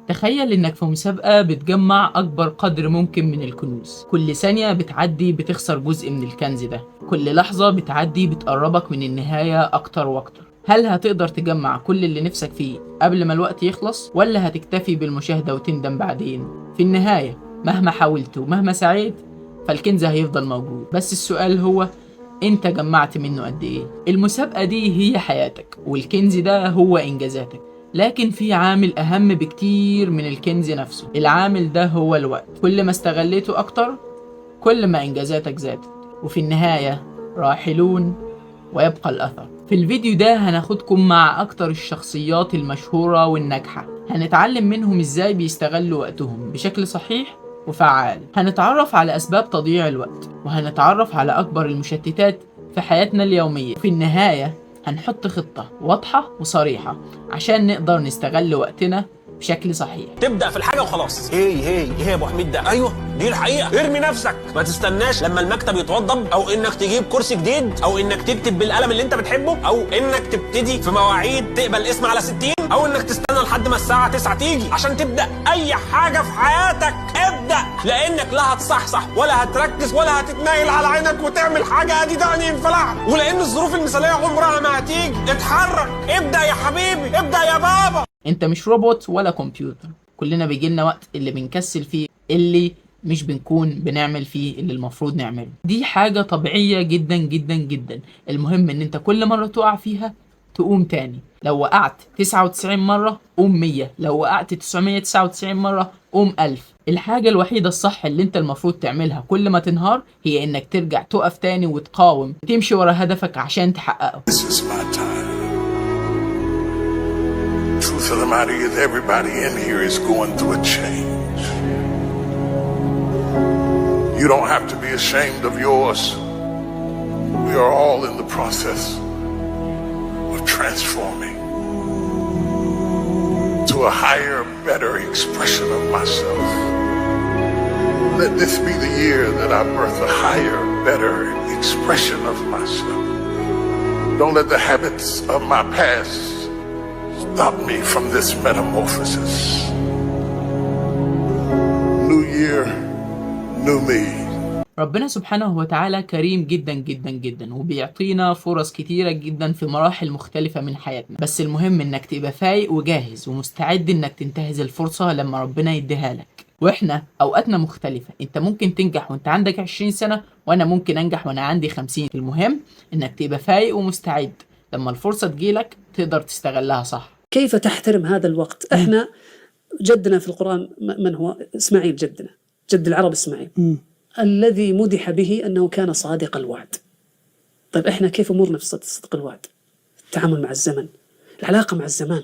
تخيل إنك في مسابقة بتجمع أكبر قدر ممكن من الكنوز. كل ثانية بتعدي بتخسر جزء من الكنز ده، كل لحظة بتعدي بتقربك من النهاية أكتر وأكتر. هل هتقدر تجمع كل اللي نفسك فيه قبل ما الوقت يخلص، ولا هتكتفي بالمشاهدة وتندم بعدين؟ في النهاية مهما حاولت ومهما سعيت فالكنز هيفضل موجود، بس السؤال هو انت جمعت منه قد ايه؟ المسابقة دي هي حياتك، والكنز ده هو انجازاتك. لكن في عامل اهم بكتير من الكنز نفسه، العامل ده هو الوقت. كل ما استغليته اكتر كل ما انجازاتك زادت، وفي النهاية راحلون ويبقى الاثر. في الفيديو ده هناخدكم مع اكتر الشخصيات المشهورة والناجحة، هنتعلم منهم ازاي بيستغلوا وقتهم بشكل صحيح وفعال، هنتعرف على أسباب تضييع الوقت، وهنتعرف على أكبر المشتتات في حياتنا اليومية. في النهاية هنحط خطة واضحة وصريحة عشان نقدر نستغل وقتنا بشكل صحيح. تبدأ في الحاجة وخلاص. ايه ايه ايه يا ابو حميد ده؟ ايوه دي الحقيقة. ارمي نفسك، ما تستناش لما المكتب يتوضب، او انك تجيب كرسي جديد، او انك تكتب بالقلم اللي انت بتحبه، او انك تبتدي في مواعيد تقبل اسم على 60، او انك تستنى لحد ما الساعة 9 تيجي عشان تبدأ اي حاجة في حياتك. ابدأ، لانك لا هتصحصح ولا هتركز ولا هتتنايل على عينك وتعمل حاجة ادي دعني انفلع، ولان الظروف المثالية عمرها ما هتيجي. اتحرك، ابدأ يا حبيبي، ابدأ يا بابا. انت مش روبوت ولا كمبيوتر، كلنا بيجيلنا وقت اللي بنكسل فيه، اللي مش بنكون بنعمل فيه اللي المفروض نعمله. دي حاجة طبيعية جدا جدا جدا. المهم ان انت كل مرة تقع فيها تقوم تاني. لو وقعت 99 مرة قوم 100، لو وقعت 999 مرة قوم 1000. الحاجة الوحيدة الصح اللي انت المفروض تعملها كل ما تنهار هي انك ترجع تقف تاني وتقاوم، تمشي ورا هدفك عشان تحققه. This is my time. Truth of the matter is everybody in here is going through a change. You don't have to be ashamed of yours. We are all in the process of transforming to a higher, better expression of myself. Let this be the year that I birth a higher, better expression of myself. Don't let the habits of my past stop me from this metamorphosis. New year, new me. ربنا سبحانه وتعالى كريم جدا جدا جدا، وبيعطينا فرص كتيرة جدا في مراحل مختلفة من حياتنا، بس المهم انك تبقى فايق وجاهز ومستعد انك تنتهز الفرصة لما ربنا يديها لك. واحنا اوقاتنا مختلفة، انت ممكن تنجح وانت عندك 20 سنة، وانا ممكن انجح وانا عندي 50. المهم انك تبقى فايق ومستعد لما الفرصة تجيلك تقدر تستغلها صح. كيف تحترم هذا الوقت؟ احنا جدنا في القرآن من هو؟ اسماعيل، جدنا، جد العرب اسماعيل، الذي مدح به أنه كان صادق الوعد. طيب احنا كيف أمورنا في صدق الوعد؟ التعامل مع الزمن، العلاقة مع الزمان.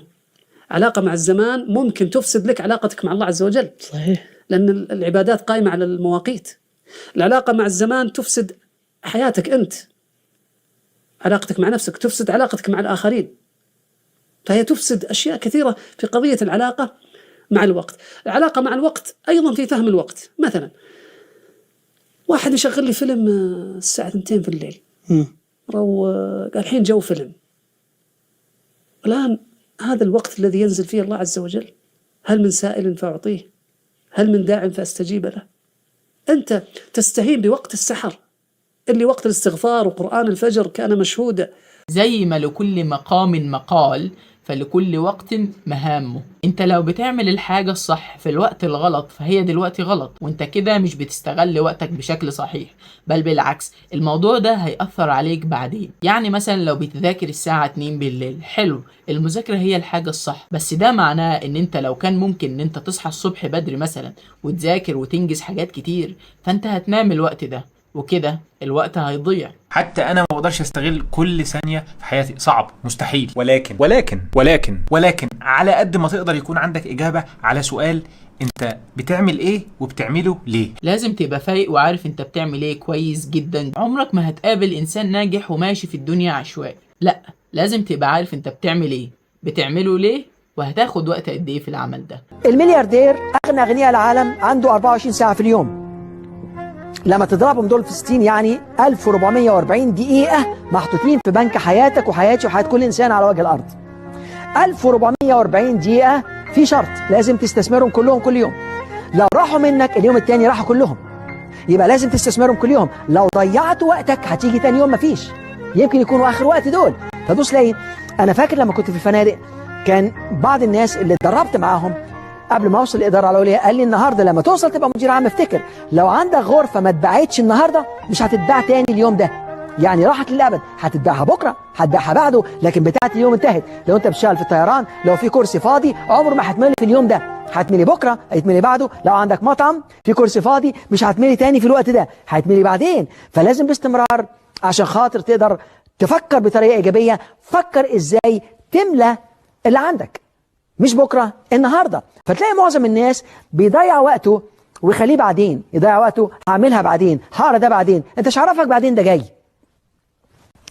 علاقة مع الزمان ممكن تفسد لك علاقتك مع الله عز وجل. صحيح. لأن العبادات قائمة على المواقيت. العلاقة مع الزمان تفسد حياتك أنت، علاقتك مع نفسك، تفسد علاقتك مع الآخرين. فهي تفسد أشياء كثيرة في قضية العلاقة مع الوقت. العلاقة مع الوقت أيضا في فهم الوقت. مثلا واحد يشغل لي فيلم الساعة 2 في الليل، قال الحين جو فيلم. الآن هذا الوقت الذي ينزل فيه الله عز وجل، هل من سائل فأعطيه، هل من داع فأستجيب له. أنت تستهين بوقت السحر اللي وقت الاستغفار وقرآن الفجر كان مشهودا. زي ما لكل مقام مقال فلكل وقت مهامه. انت لو بتعمل الحاجة الصح في الوقت الغلط فهي دلوقتي غلط، وانت كده مش بتستغل وقتك بشكل صحيح، بل بالعكس الموضوع ده هيأثر عليك بعدين. يعني مثلا لو بتذاكر الساعة 2 بالليل، حلو، المذاكرة هي الحاجة الصح، بس ده معناه ان انت لو كان ممكن ان انت تصحى الصبح بدري مثلا وتذاكر وتنجز حاجات كتير، فانت هتنام الوقت ده، وكده الوقت هيضيع. حتى انا ما بقدرش استغل كل ثانية في حياتي، صعب، مستحيل، ولكن ولكن ولكن ولكن على قد ما تقدر يكون عندك اجابه على سؤال انت بتعمل ايه وبتعمله ليه. لازم تبقى فايق وعارف انت بتعمل ايه كويس جدا. عمرك ما هتقابل انسان ناجح وماشي في الدنيا عشوائي، لا، لازم تبقى عارف انت بتعمل ايه، بتعمله ليه، وهتاخد وقت قد ايه في العمل ده. الملياردير اغنى اغنياء العالم عنده 24 ساعة في اليوم. لما تضربهم دول في 60 يعني 1440 دقيقة محطوطين في بنك حياتك وحياتي وحياة كل إنسان على وجه الأرض. 1440 دقيقة في شرط، لازم تستثمرهم كلهم كل يوم. لو راحوا منك اليوم التاني راحوا كلهم، يبقى لازم تستثمرهم كل يوم. لو ضيعت وقتك هتيجي تاني يوم مفيش، يمكن يكونوا اخر وقت دول. فتبص لي، انا فاكر لما كنت في الفنادق كان بعض الناس اللي اتدربت معاهم قبل ما اوصل الادارة العليا قال لي النهارده لما توصل تبقى مدير عام، افتكر لو عندك غرفة ما اتباعتش النهارده مش هتتباع تاني اليوم ده، يعني راحت للابد، هتتباعها بكره، هتبيعها بعده، لكن بتاعت اليوم انتهت. لو انت بتشتغل في الطيران لو في كرسي فاضي عمره ما هتملي في اليوم ده، هتملي بكره، هيتملي بعده. لو عندك مطعم في كرسي فاضي مش هتملي تاني في الوقت ده، هتملي بعدين. فلازم باستمرار عشان خاطر تقدر تفكر بطريقة ايجابية، فكر ازاي تملى اللي عندك، مش بكره، النهارده. فتلاقي معظم الناس بيضيع وقته ويخليه بعدين، يضيع وقته هعملها بعدين، هقرا ده بعدين، انت مش عارفك بعدين ده جاي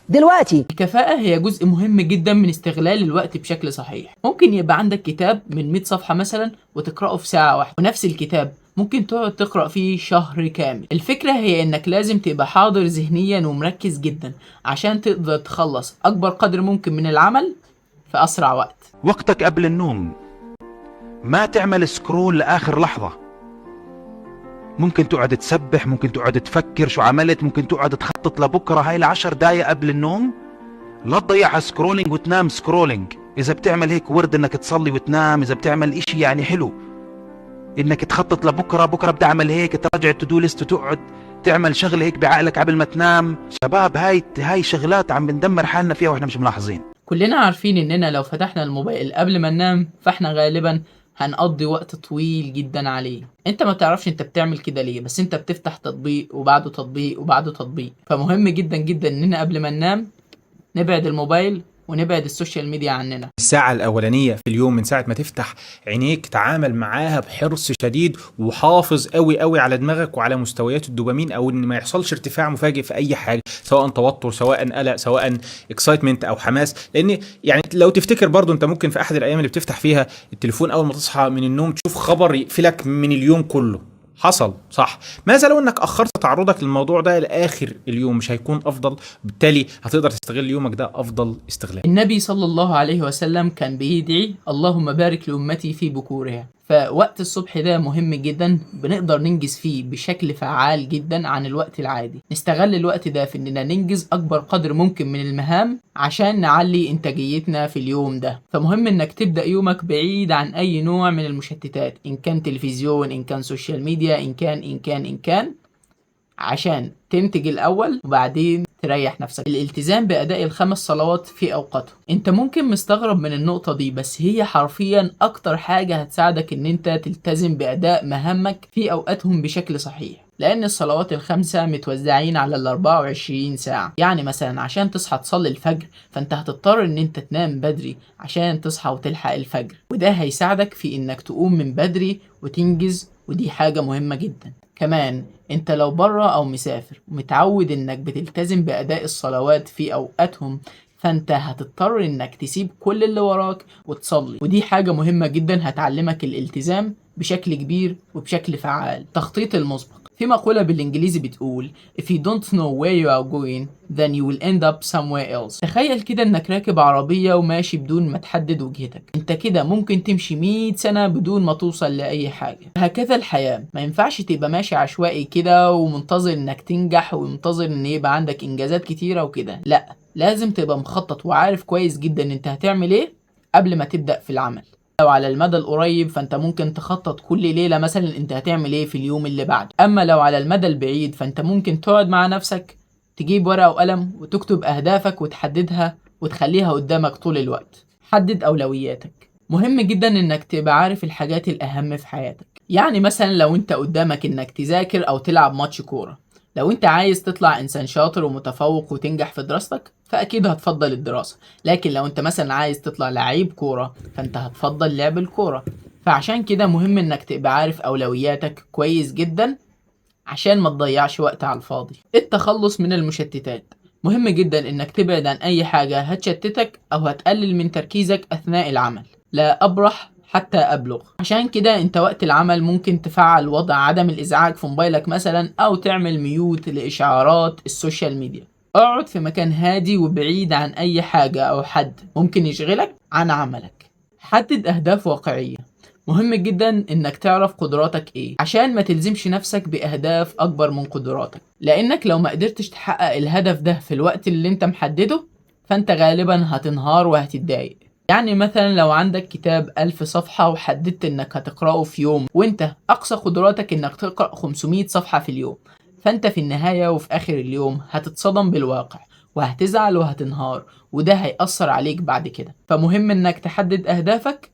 دلوقتي. الكفاءة هي جزء مهم جدا من استغلال الوقت بشكل صحيح. ممكن يبقى عندك كتاب من 100 صفحة مثلا وتقرأه في ساعة واحدة، ونفس الكتاب ممكن تقعد تقرأ فيه شهر كامل. الفكرة هي انك لازم تبقى حاضر ذهنيا ومركز جدا عشان تقدر تخلص اكبر قدر ممكن من العمل في اسرع وقت. وقتك قبل النوم ما تعمل scroll لآخر لحظة. ممكن تقعد تسبح، ممكن تقعد تفكر شو عملت، ممكن تقعد تخطط لبكرة. هاي ال10 دقايق قبل النوم لا تضيعها scrolling وتنام scrolling. إذا بتعمل هيك ورد إنك تصلي وتنام، إذا بتعمل إشي يعني حلو إنك تخطط لبكرة، بكرة بدي أعمل هيك، تراجع ال to do list وتقعد تعمل شغلة هيك بعقلك قبل ما تنام. شباب هاي شغلات عم بندمر حالنا فيها وإحنا مش ملاحظين. كلنا عارفين إننا لو فتحنا الموبايل قبل ما ننام فإحنا غالبا هنقضي وقت طويل جدا عليه. انت ما تعرفش انت بتعمل كده ليه، بس انت بتفتح تطبيق وبعده تطبيق وبعده تطبيق. فمهم جدا جدا اننا قبل ما ننام نبعد الموبايل ونبعد ال social media عننا. الساعة الأولانية في اليوم من ساعة ما تفتح عينيك تعامل معاها بحرص شديد، وحافظ قوي قوي على دماغك وعلى مستويات الدوبامين، أو إن ما يحصلش ارتفاع مفاجئ في أي حاجة، سواء توتر سواء قلق سواء excitement أو حماس. لأن يعني لو تفتكر برضو أنت ممكن في أحد الأيام اللي بتفتح فيها التليفون أول ما تصحى من النوم تشوف خبر يقفلك من اليوم كله. حصل صح؟ ماذا لو انك اخرت تعرضك للموضوع ده لاخر اليوم؟ مش هيكون افضل؟ بالتالي هتقدر تستغل يومك ده افضل استغلال. النبي صلى الله عليه وسلم كان بيدعي اللهم بارك لامتي في بكورها. فوقت الصبح ده مهم جدا، بنقدر ننجز فيه بشكل فعال جدا عن الوقت العادي. نستغل الوقت ده في اننا ننجز اكبر قدر ممكن من المهام عشان نعلي انتاجيتنا في اليوم ده. فمهم انك تبدأ يومك بعيد عن اي نوع من المشتتات، ان كان تلفزيون، ان كان social media، ان كان ان كان ان كان، عشان تنتج الاول وبعدين تريح نفسك. الالتزام بأداء ال5 صلوات في أوقاته. انت ممكن مستغرب من النقطة دي، بس هي حرفيا أكتر حاجة هتساعدك ان انت تلتزم بأداء مهامك في أوقاتهم بشكل صحيح، لأن الصلوات ال5 متوزعين على 24 ساعة. يعني مثلا عشان تصحى تصلي الفجر فانت هتضطر ان انت تنام بدري عشان تصحى وتلحق الفجر، وده هيساعدك في انك تقوم من بدري وتنجز، ودي حاجة مهمة جدا. كمان انت لو بره او مسافر ومتعود انك بتلتزم بأداء الصلوات في اوقاتهم، فانت هتضطر انك تسيب كل اللي وراك وتصلي، ودي حاجة مهمة جدا هتعلمك الالتزام بشكل كبير وبشكل فعال. تخطيط المسبق. في مقولة بالانجليزي بتقول if you don't know where you are going then you will end up somewhere else. تخيل كده انك راكب عربية وماشي بدون ما تحدد وجهتك، انت كده ممكن تمشي 100 سنة بدون ما توصل لأي حاجة. هكذا الحياة، ما ينفعش تبقى ماشي عشوائي كده ومنتظر انك تنجح ومنتظر ان يبقى عندك انجازات كتيرة وكده. لا، لازم تبقى مخطط وعارف كويس جدا انت هتعمل ايه قبل ما تبدأ في العمل. لو على المدى القريب فانت ممكن تخطط كل ليلة مثلا انت هتعمل ايه في اليوم اللي بعده. اما لو على المدى البعيد فانت ممكن تقعد مع نفسك تجيب ورقة وقلم وتكتب اهدافك وتحددها وتخليها قدامك طول الوقت. حدد اولوياتك. مهم جدا انك تبقى عارف الحاجات الاهم في حياتك. يعني مثلا لو انت قدامك انك تذاكر او تلعب ماتش كورة، لو انت عايز تطلع انسان شاطر ومتفوق وتنجح في دراستك فاكيد هتفضل الدراسة، لكن لو انت مثلا عايز تطلع لعيب كورة فانت هتفضل لعب الكورة. فعشان كده مهم انك تبقى عارف اولوياتك كويس جدا عشان ما تضيعش وقت على الفاضي. التخلص من المشتتات. مهم جدا انك تبعد عن اي حاجة هتشتتك او هتقلل من تركيزك اثناء العمل. لا ابرح حتى أبلغ. عشان كده انت وقت العمل ممكن تفعل وضع عدم الازعاج في موبايلك مثلا، او تعمل mute لاشعارات ال social media. اقعد في مكان هادي وبعيد عن اي حاجة او حد ممكن يشغلك عن عملك. حدد اهداف واقعية. مهم جدا انك تعرف قدراتك ايه عشان ما تلزمش نفسك باهداف اكبر من قدراتك، لانك لو ما قدرتش تحقق الهدف ده في الوقت اللي انت محدده فانت غالبا هتنهار وهتتضايق. يعني مثلا لو عندك كتاب 1000 صفحة وحددت انك هتقرأه في يوم، وانت اقصى قدراتك انك تقرأ 500 صفحة في اليوم، فانت في النهاية وفي اخر اليوم هتتصدم بالواقع وهتزعل وهتنهار، وده هيأثر عليك بعد كده. فمهم انك تحدد اهدافك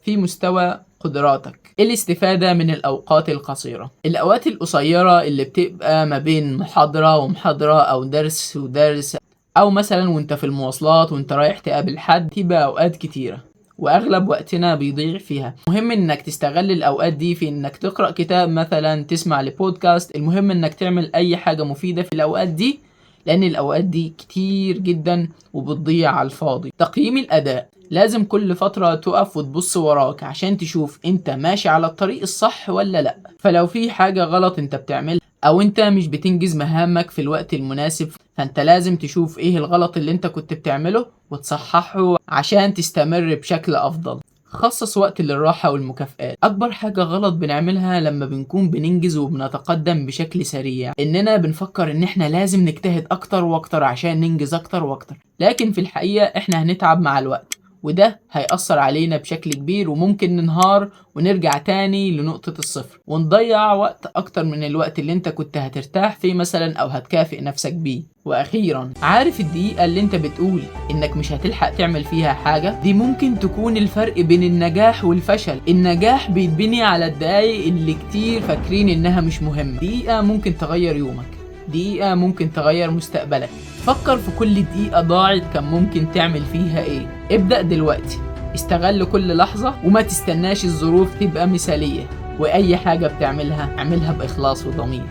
في مستوى قدراتك. الاستفادة من الأوقات القصيرة، الأوقات القصيرة اللي بتبقى ما بين محاضرة ومحاضرة أو درس ودرس، أو مثلا وانت في المواصلات وانت رايح تقابل حد، تبقى أوقات كتيرة وأغلب وقتنا بيضيع فيها. مهم إنك تستغل الأوقات دي في إنك تقرأ كتاب مثلا، تسمع لبودكاست. المهم إنك تعمل أي حاجة مفيدة في الأوقات دي، لأن الأوقات دي كتير جدا وبتضيع على الفاضي. تقييم الأداء، لازم كل فترة تقف وتبص وراك عشان تشوف انت ماشي على الطريق الصح ولا لا. فلو في حاجة غلط انت بتعملها او انت مش بتنجز مهامك في الوقت المناسب، فانت لازم تشوف ايه الغلط اللي انت كنت بتعمله وتصححه عشان تستمر بشكل افضل. خصص وقت للراحة والمكافآت. أكبر حاجة غلط بنعملها لما بنكون بننجز وبنتقدم بشكل سريع إننا بنفكر إن إحنا لازم نجتهد أكتر وأكتر عشان ننجز أكتر وأكتر، لكن في الحقيقة إحنا هنتعب مع الوقت، وده هيأثر علينا بشكل كبير، وممكن ننهار ونرجع تاني لنقطة الصفر ونضيع وقت أكتر من الوقت اللي انت كنت هترتاح فيه مثلا أو هتكافئ نفسك بيه. وأخيرا، عارف الدقيقة اللي انت بتقول إنك مش هتلحق تعمل فيها حاجة دي ممكن تكون الفرق بين النجاح والفشل. النجاح بيتبني على الدقايق اللي كتير فاكرين إنها مش مهمة. دقيقة ممكن تغير يومك، دقيقة ممكن تغير مستقبلك. فكر في كل دقيقة ضاعت كان ممكن تعمل فيها ايه. ابدأ دلوقتي، استغل كل لحظة وما تستناش الظروف تبقى مثالية، وأي حاجة بتعملها اعملها بإخلاص وضمير.